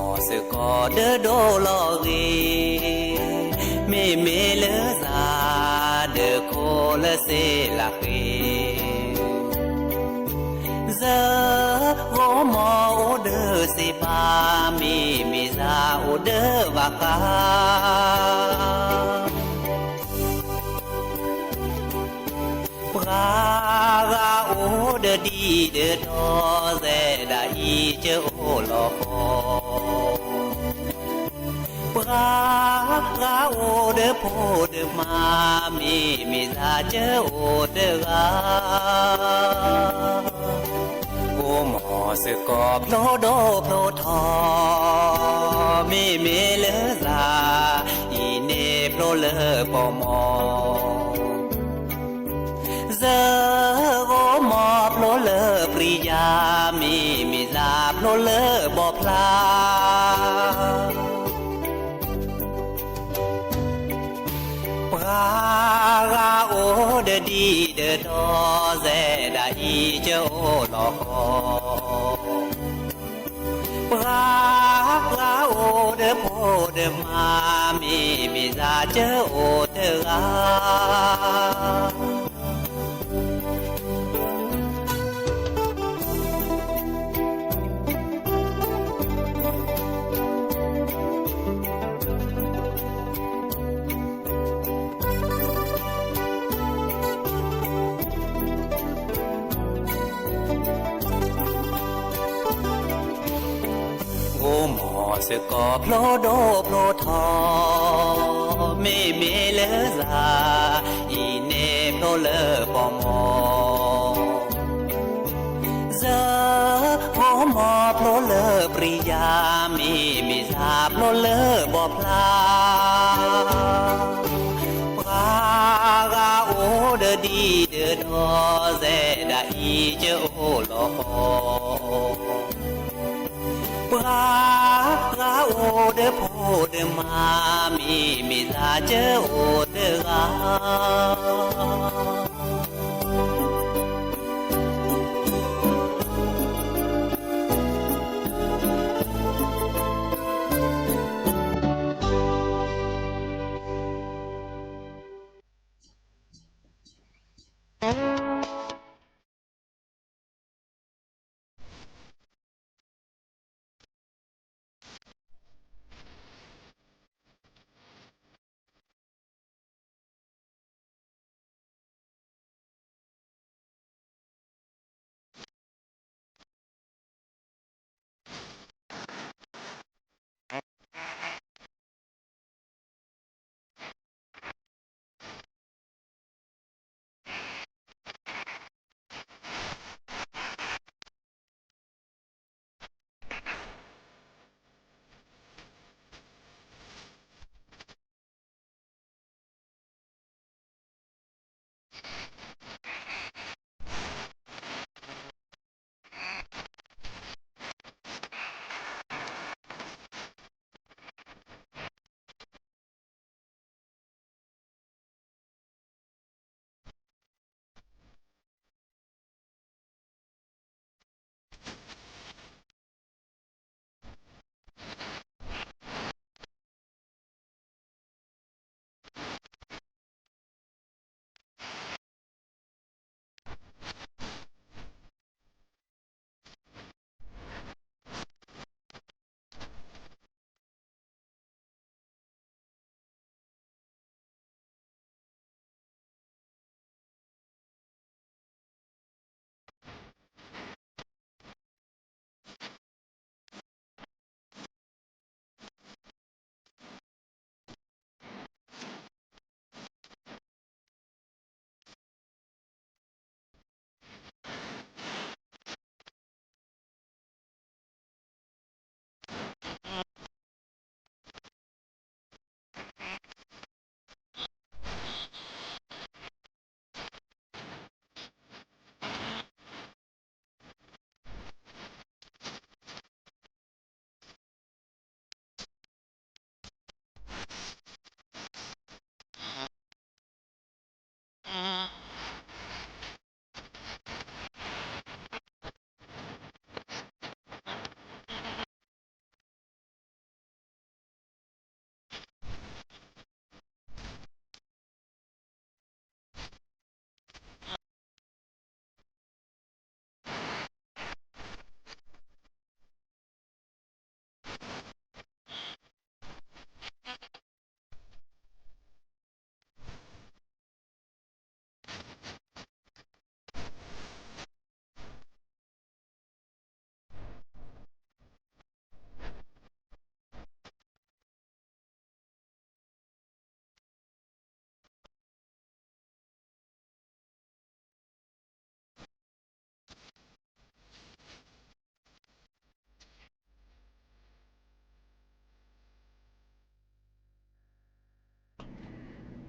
မီၢ်စ့ၢ်ကီးဒၢဒိၣ်လီၤဂ့ၤ, မ့မ့ၢ်လၢသး ဒၢခိၣ်လၢစ့လးဃ့, စၢဂိၢ်မီၢ်အိၣ်ဒၢစ့ပၤ, မ့မ့ၢ်သးအိၣ်ဒၢဘၣ်ဃး ပှၤဂၤအိၣ်ဒီးဒံဒီးဒီသဲဒၣ်အံၤကအိၣ်လီၤဃီ, ပှၤဂၤအိၣ်ဒီးဖိဒီးမါ, မ့မ့ၢ်သးကအိၣ်တဂၤ, ဂိၢ်မီၢ်စ့ၢ်ကီးဖျိဒိၣ်ဖျိထီ, မ့မ့ၢ်လၢသး အံၤန့ၣ်ဖျိလၢပီၢ်မီၢ် စၢဂိၢ်မီၢ်ဖျိလၢပြံယါ, မ့မ့ၢ်သးဖျိလၢဘီဖျါ, ပှၤဂၤအိၣ်ဒီးဒံဒီးဒီသဲဒၣ်အံၤကအိၣ်လီၤဃီ, ပှၤဂၤအိၣ်ဒီးဖိဒီးမါ, မ့မ့ၢ်သးကအိၣ်တဂၤ ဂိၢ်မီၢ်စ့ၢ်ကီးဖျိဒိၣ်ဖျိထီ, မ့မ့ၢ်လၢသး အံၤန့ၣ်ဖျိလၢပီၢ်မီၢ် စၢဂိၢ်မီၢ်ဖျိလၢပြံယါ, မ့မ့ၢ်သးဖျိလၢဘီဖျါ, ပှၤဂၤအိၣ်ဒီးဒံဒီးဒီသဲဒၣ်အံၤကအိၣ်လီၤဃီ, ပှၤဂၤအိၣ်ဒီးဖိဒီးမါ, မ့မ့ၢ်သးကအိၣ်တဂၤ.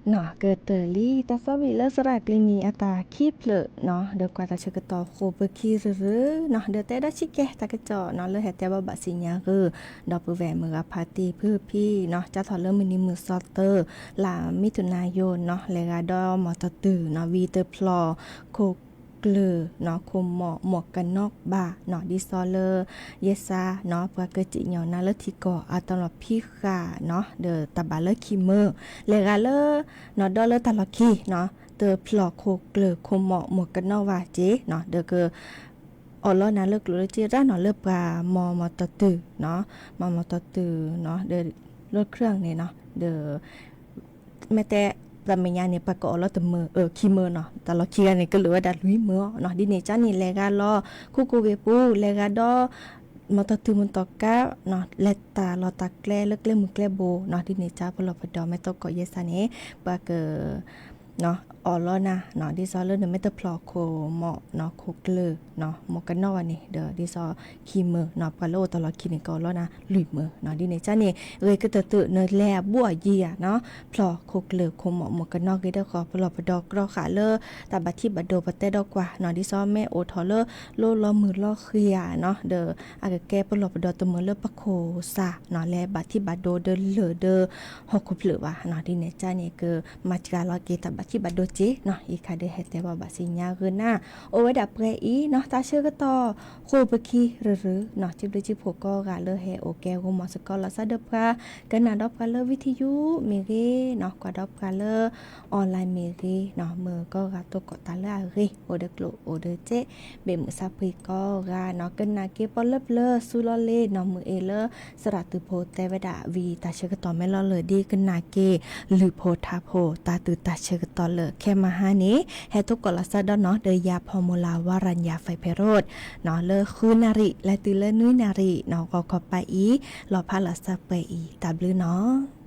ကတၢၢ်လံ တၢ်သီဝံၤလၢသရၣ်ကျံမံၤအတၢ်ခံဖျၢၣ်နီၤ ဒီးကွၢ်တၢ်ဆၢကတီၢ်ဃိာ်ပခံရုရုနီၤ ဒီးတဲဒၣ်ဆံးကဲ တၢ်ကစီၣ်နီၤ လၢဟဲတဲဘၣ်ဘၣ်ဆ့ညါဂ့ၤ ဒီပုၢ်ဝဲၢ်မုၢ်ဂၤဖါတံၢ်ဖုဖံနီၤ ကၢ်ထီၣ်လၢမုၢ်နံၤမုၢ်သီသၢ လါမံၤထူၣ်နါယိနီၤ လဲၤဂၤဒီးမီၢ်တတုၤနီၤ ဝံၤတဖျိၣ်ခိၣ်ကျၢၢ်နီၤ ခိၣ်မီၣ်မီၢ်ကနီၣ်ဘၣ်နီၤ ဒ်သိးလၢ ယဲစါနီၤ ပှၤကစံၣ်ညီၣ်နၤလၢထံကီၢ်အတလီၢ်ဖံးဃာ်နီၤ ဒီးတၢ်ဘၣ်လၢခံမၢ လဲၤဂၤလၢ နီၤ ဒီးလၢတၢ်လီၢ်ခံနီၤ တဖျိၣ်ခိၣ်ကျၢၢ်ခိၣ်မီၣ်မီၢ်ကနီၣ်ဝဲက့နီၤ ဒီးက အီၣ်လီၤနၤလၢကျိၣ်လၢစ့ရၣ်နီၤ လၢပှၤမီၢ်မီၢ်တတုၤနီၤ မီၢ်မီၢ်တတုၤနီၤ ဒီး လၢ เครื่อง န့ၣ်နီၤ ဒီး မ့ၢ်တဲ တၢ်မဲာ်ညါန့ၣ် ပှၤကအိၣ်လီၤတမၢ ခံမၢနီၤ တၢ်လီၢ်ခံဂၤန့ၣ် ကလုာ်ဝဲဒၣ်လွံၢ်မၢနီၤ ဒ်န့ၣ်ကၢ်န့ၣ် လဲၤဂၤလီၤ ခူကိဝ့ၢ်ပူၤ လဲၤဂၤဒီး မီၢ်တတုၤမီၢ်တီၢ်ကါနီၤ လဲၤတၢ်လီၢ်တၢ်ကျဲလၢကျဲမုၢ်ကျဲဘိနီၤ ဒ်န့ၣ်ကၢ် ပလီၢ်ပဒီမ့ၢ်သကိးယဲစါန့ၣ် ပှၤက အီၣ်လီၤနၤနီၤ ဒ်သိးလၢနမ့ၢ်တဖျိၣ်ခိၣ်မီၣ်နီၤ ခိၣ်ကျၢၢ်နီၤ မီၢ်ကနီၣ်ဝဲန့ၣ် ဒီးဒ်သိးခံမၢနီၤ ပှၤလၢအိၣ်တၢ်လီၢ်ခံန့ၣ် ကအိၣ်လီၤနၤလွံၢ်မၢနီၤ ဒ်န့ၣ်ကၢ်န့ၣ် ဂ့ၤကတၢၢ်တၢၢ် နလဲၤအဘူးအယံၤဧါနီၤ ဖျိၣ်ခိၣ်ကျၢၢ်ခိၣ်မီၣ်မီၢ်ကနီၣ်ဂ့ၤဒီးဃီ ပလီၢ်ပဒီကြီဃာ်လၢ တၢ်ဘၣ်ထံၣ်ဘၣ်ဒိပတဲဒီးကွၢ်နီၤ ဒ်သိးမ့ၢ်အိၣ်ထီၣ်လၢ လိလီၤမုၢ်လီၤဃံၤဧါနီၤ ဒီး အကကဲပလီၢ်ပဒီတမၢလၢပခိၣ်စၢ်နီၤ လဲၤဘၣ်ထံၣ်ဘၣ်ဒိဒီးလၢၢ်ဒီး ဟီၣ်ခိၣ်ဖျၢၣ်ဘၣ်နီၤ ဒ်န့ၣ်ကၢ်န့ၣ် ကမၤစှၤလီၤက့ၤတၢ်ဘၣ်ထံၣ်ဘၣ်ဒိက့နီၤ အံၤခါဒီးဟဲတဲဘၣ်ဘၣ်ဆ့ညါဂ့ၤနၤ အိၣ်ဝဲဒၣ်ပှဲၤအံၤနီၤ တၢ်ဆၢကတီၢ်ဃိာ်ပခံရုရုနီၤ စံးဘျုးစံးဖှိၣ်ကိးဂၤလၢဟဲအိၣ်ကဲဂီၤမီၢ်စ့ၢ်ကီး လီၤစၢ်ဒီးပှၤ ကနၣ်ဒီးပှၤလၢ ဝံထံယူ မ့ၢ်ဂ့ၤနီၤ ကွၢ်ဒီးပှၤလၢ online မ့ၢ်ဂ့ၤနီၤ မုၢ်ကိးဂၤသကိးတၢ်လၢအဂ့ၤ အိၣ်ဒီးကျိၣ်အိၣ်ဒီးစ့ ဘ့ၣ်မုၢ်ဆါဖှံကိးဂၤနီၤ ကနၣ်က့ၤပီလၢပျၢၤဆူလီၤလ့နီၤ မုၢ်အ့ၣ်လၢ သရၣ်သုးဖိတဲဝဲဒၣ်ဝံၤ တၢ်ဆၢကတီၢ်မ့ၢ်လီၤလၢာ်ဒ် ကနၣ်က့ၤ လုၢ်ဖိထါဖိ တၢ်သုးတၢ်ဆၢကတီၢ်လၢာ် ခဲမဟါန့ၣ် ဟဲသကိးလီၤစၢ်ဒီးနီၤ ဒီးယၤဖီမူၤလၢ် ဝါရၤညါ ဖဲဖဲရိၣ်နီၤ လၢဃုနၣ်ရံၣ် လၢတုၤလၢနွံနၣ်ရံၣ်နီၤ ဂီၤခီပၤအံၤ လီၤဖးလီၤစၢ်ပှဲၤအံၤ တၢ်ဘျုးနီၤ.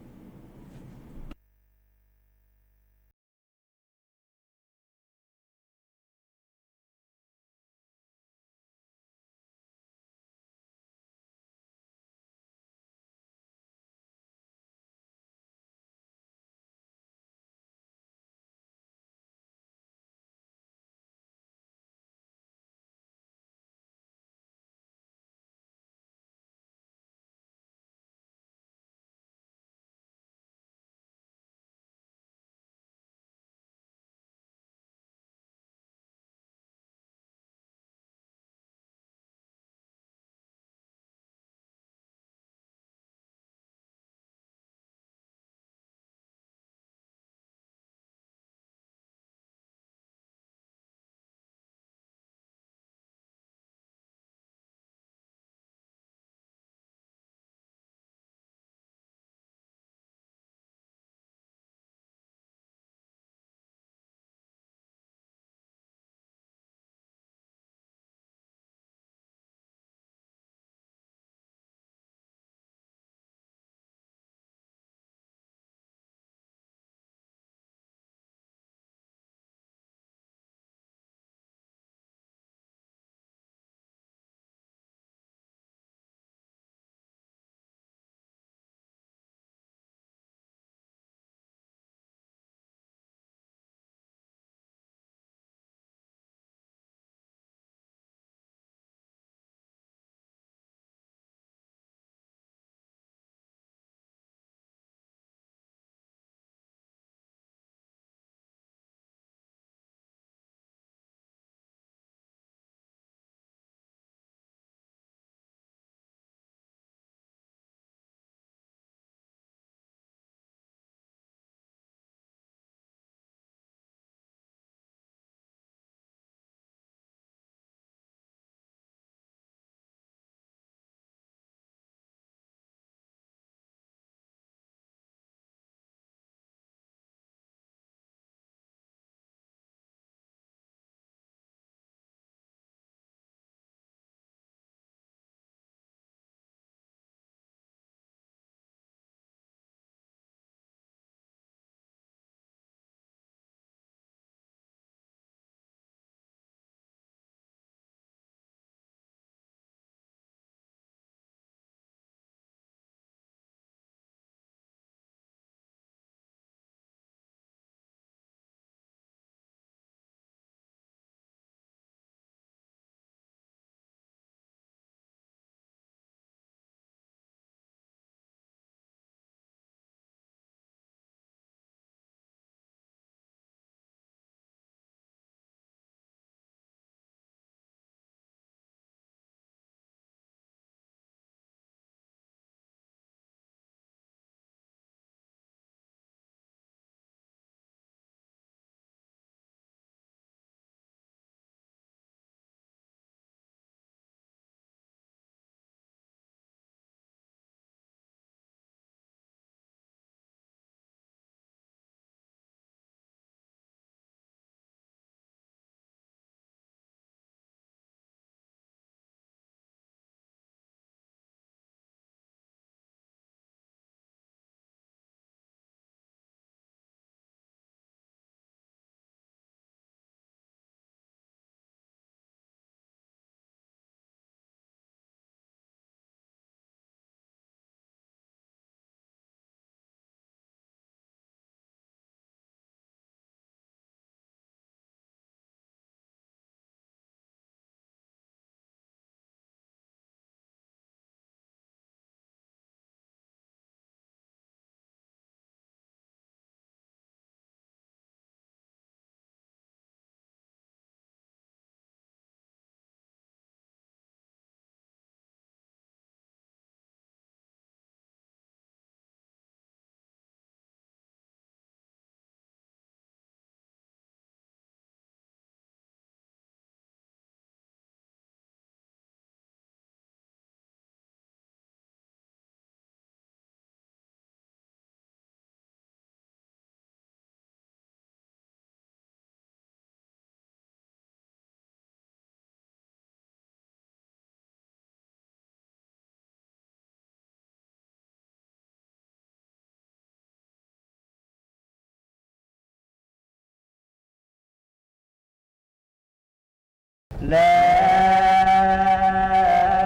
လဲၤ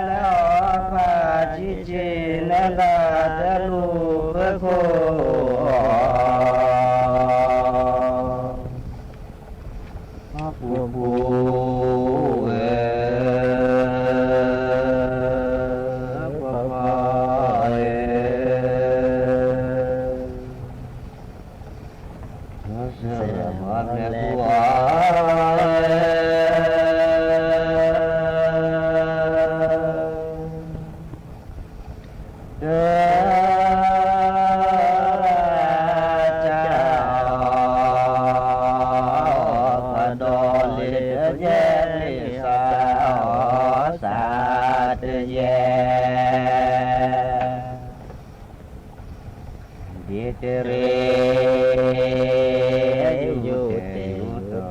လဲၤအီၣ်ဖးဆံးဆံးန့ၣ်လၢတလူၢ်ဖၢခိၣ် ပူၤပူၤဝဲ ပှၤပှၤဝဲ ဆၢမၤလဲၤပူၤအီၤ တၢ် တၢ်အီၣ် ပှၤဒီးလ့ၤတယဲၢ်လ့ၤ စးအီၣ်စးတယဲၢ် ဒ်တရ့ ယူၤတယူၤတီၤ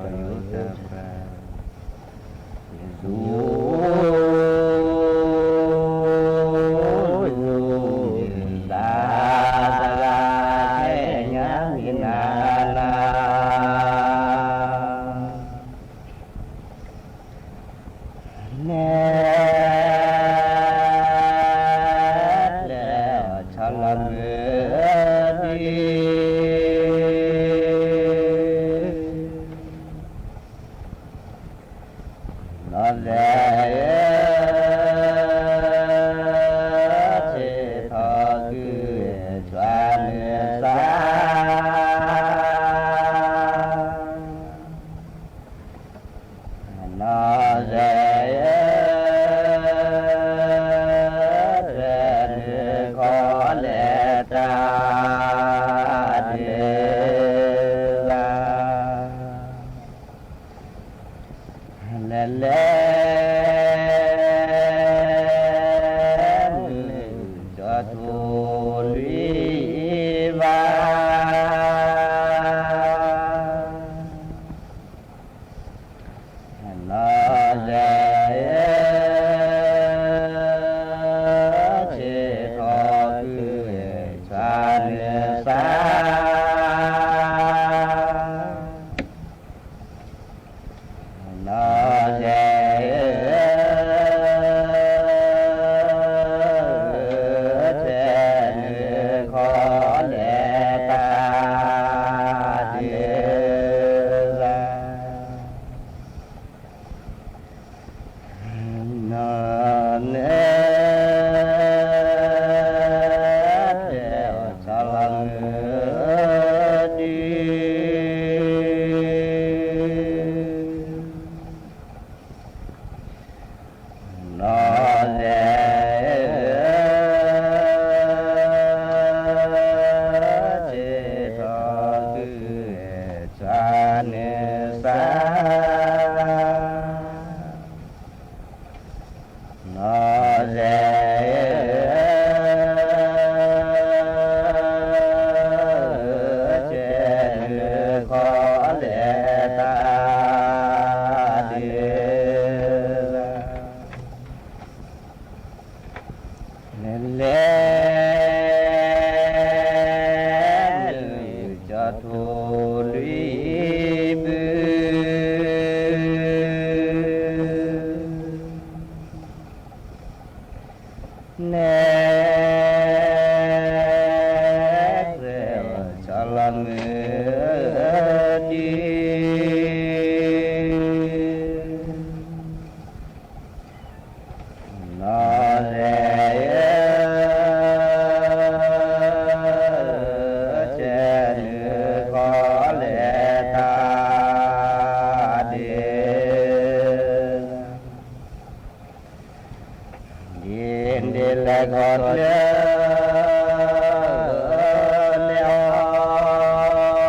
ယူၤတပၤ ယူၤ ယူၤ ယူၤ တၢ်တဂၤ ခဲညါမံၤနၤနၤ နဲ လဲၤအီၣ်ဆီလီၤမုၢ်ဒံး နီၢ်သဲးဧၢ, ဆ့ထီၣ်ကုၢ် ဆှၢနုာ်စၢ် နီၢ်သဲးဧၢ, ဆှၢနုာ်ခီလဲၤတၢ်ဒုးလၢ လဲၤလဲၤ မုၢ်ကၠီထူလွံၢ်ဘၣ် နီၢ်သဲးဧၢ, ဆ့ထီၣ်ကုၢ် ဆှၢနုာ်စၢ် နီၢ်သဲးဧၢ, ဆှၢနုာ်ခီလဲၤတၢ်ဒုးလၢ နီၢ်သဲး လဲၤအီၣ်ဆီလီၤမုၢ်ဒံး နီၢ်သဲးဧၢ, ဆ့ထီၣ်ကုၢ် ဆှၢနုာ်စၢ် နီၢ်သဲးဧၢ, ဆှၢနုာ်ခီလဲၤတၢ်ဒုးလၢ လဲၤလဲၤ မုၢ်ကၠီထူလွံၢ်ဘုး နဲ လဲၤအီၣ်ဆီလီၤမုၢ်ဒံး နီၢ်သဲးဧၢ, ဆှၢနုာ်ခီလဲၤတၢ်ဒုး ဒ်န့ၣ်လဲၤခီတၢ် လဲၤအီ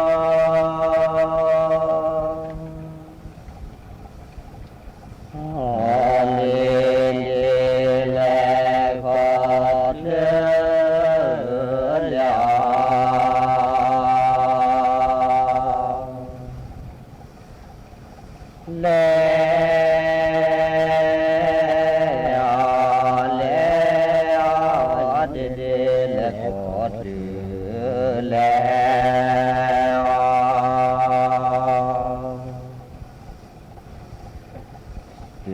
ၣ် အီၣ် ဒ်န့ၣ်လဲၤခီတၢ် လဲၤအီၣ် လဲၤအီၣ် လဲၤအီၣ် ဒ်န့ၣ်လဲၤခီတၢ် လဲၤအီၣ် တ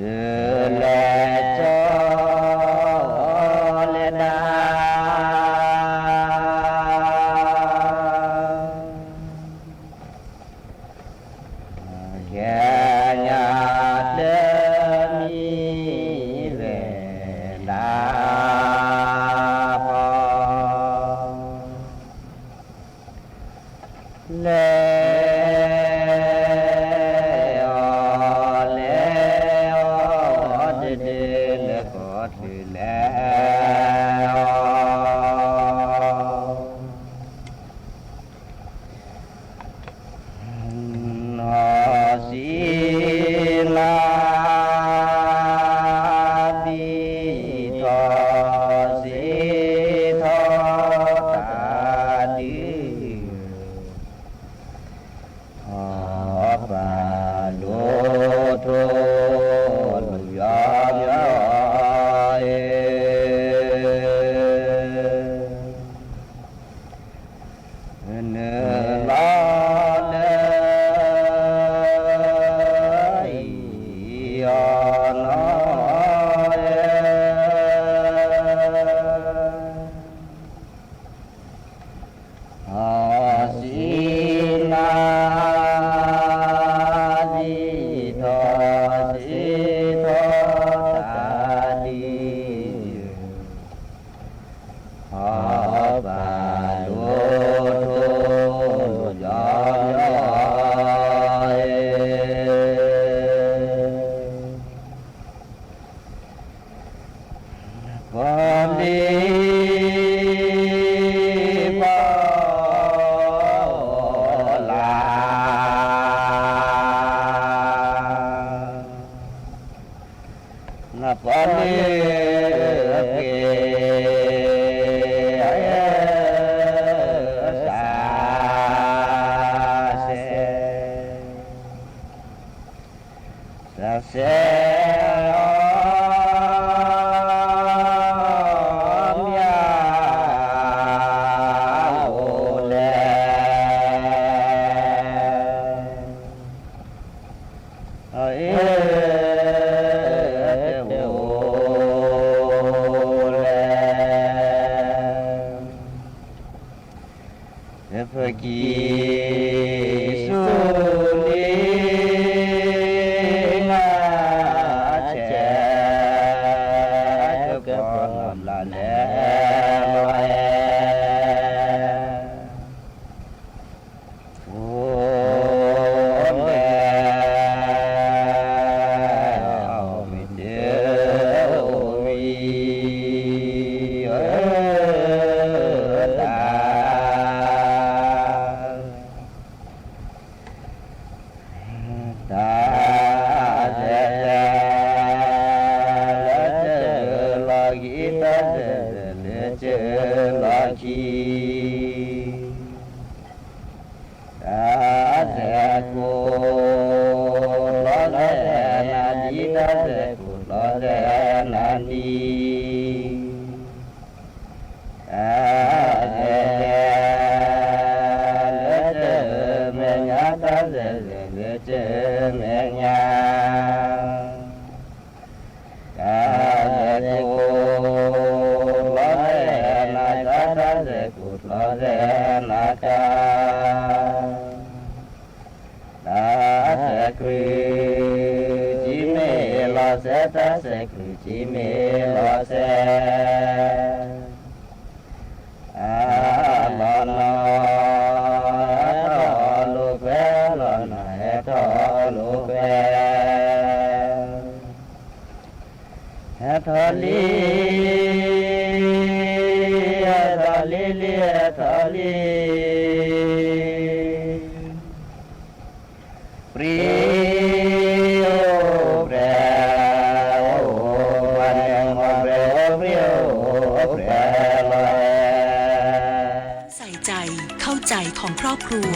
လဲၤအီၤ လဲၤအီၤ တဒုးလဲၤဃီၤချုးလဲၤအီၤ နီၢ်ဆံနၤ ဒ်ထီၣ်စံးထီၣ်တၢ်ဒုး အပာ်ဒိၣ်ထီၣ်လိာ်ယွၤမီၤအံၤ နုာ်လီၤလၢအံၤအီၤနီၤ အီစံနၤ ဒ်ထီၣ်စံးထီၣ်တၢ်ဒုး အပာ်ဒိၣ်ထီၣ်လိာ်ယွၤအံၤ ပီၤလံ ပီၤလၢ် နပီၤလံက့ၤ စးစဲ စးစဲအီၤ မ့ၢ်အိၣ်လဲၣ် အ့ၣ် တအိၣ်လဲၣ် ပကံၢ်ဆူၣ်လံ နၤဆဲး ကပီၤနီၢ်ဘျးလဲၤလီၤ အိၣ်လဲၣ် အီၣ်ဝံၤတအိၣ်ဝံၤ တၢ် တၢ်စဲးစဲး လၢစၢၤလီၤကံၤ တၢ်စဲးစဲးလၢစၢၤလီၤကံၤ တၢ်စဲးကိးလီၤစဲးနၤဒံး တၢ်စဲးကိးလီၤစဲးနၤဒံး တၢ်စဲးစဲး လၢစၢၤမဲာ်ညါ တၢ်စဲးစဲးလၢစၢၤမဲာ်ညါ တၢ်စဲးကိးလီၤစဲးနၤ တၢ်စဲးကိးလီၤစဲးနၤ တၢ် တၢ်စဲးကြုၢ် စံးမ့ၢ်လီၤစဲး တၢ်စဲးကြုၢ် စံးမ့ၢ်လီၤစဲး အလီၤနီၢ် ဟဲထီၣ်လိာ်ကွဲ အလီၤနီၢ် ဟဲထီၣ်လိာ်ကွဲ ဟဲထီၣ်လံ ဟဲထီၣ်လံ လံ ဟဲထီၣ်လံ ပြံ အိၣ်ပြဲ အိၣ် ပှၤန့ၣ် အိၣ်ပြဲလီၤ ใส่ใจ เข้าใจของครอบครัว